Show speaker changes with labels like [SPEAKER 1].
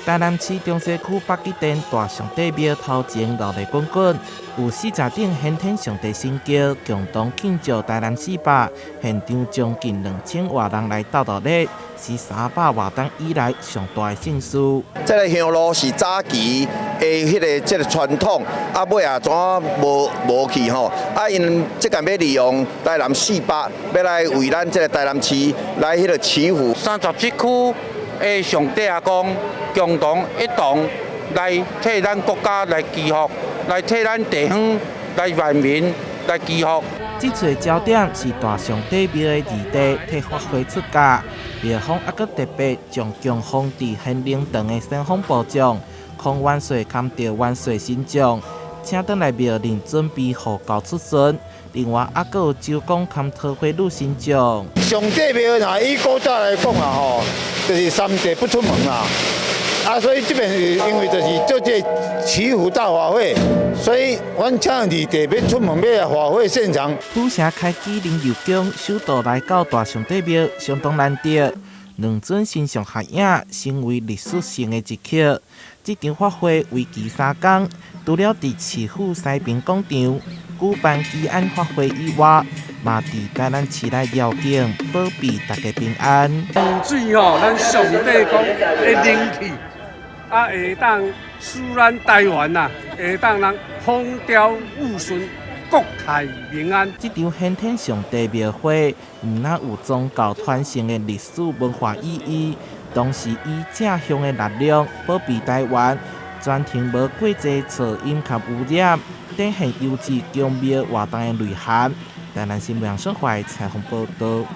[SPEAKER 1] 台南市中西區北吉殿大上帝廟頭前熱鬧滾滾，有40頂玄天上帝神轎共同慶祝台南四百，現場將近2000外人來鬥熱鬧，是300外冬以來上大的盛事。
[SPEAKER 2] 這个香爐是早期的彼个這个傳統，啊尾仔怎無無去吼？啊𪜶這屆欲利用台南四百，欲來為咱這个台南市來彼个祈福。
[SPEAKER 3] 37區的上帝阿公共同一同來替咱國家來祈福，來替咱地方來萬民來祈福。
[SPEAKER 1] 這次的焦點是大上帝廟的二弟替法會出駕，廟方猶閣特別將供奉佇玄靈堂的先鋒部將孔元帥兼趙元帥神像，請轉來廟認準備予猴出巡。另外，猶閣有周公兼桃花女神像。
[SPEAKER 4] 上帝廟若以古早來講啊，吼，就是三地不出門啦。啊，所以這邊是因為就是做這個祈福大法會，所以阮請二弟欲出門欲來法會現場。
[SPEAKER 1] 府城開啟靈佑宮，首度來到大上帝廟，相當難得。兩尊神像合影，成為歷史性的一刻。這場法會為期3工，除了佇市府西平廣場舉辦祈安法會以外，嘛佇台南市內繞境，保庇大家平安。
[SPEAKER 5] 風水吼，咱上帝公的靈氣，啊會當使咱台灣啊，會當人風調雨順，國泰民安。
[SPEAKER 1] 這場玄天上帝廟會，毋但有宗教傳承的歷史文化意義，同時以正向的力量保庇台灣，全程無過濟噪音佮污染，展現優質宮廟活動的內涵。台南新聞生活採訪報導。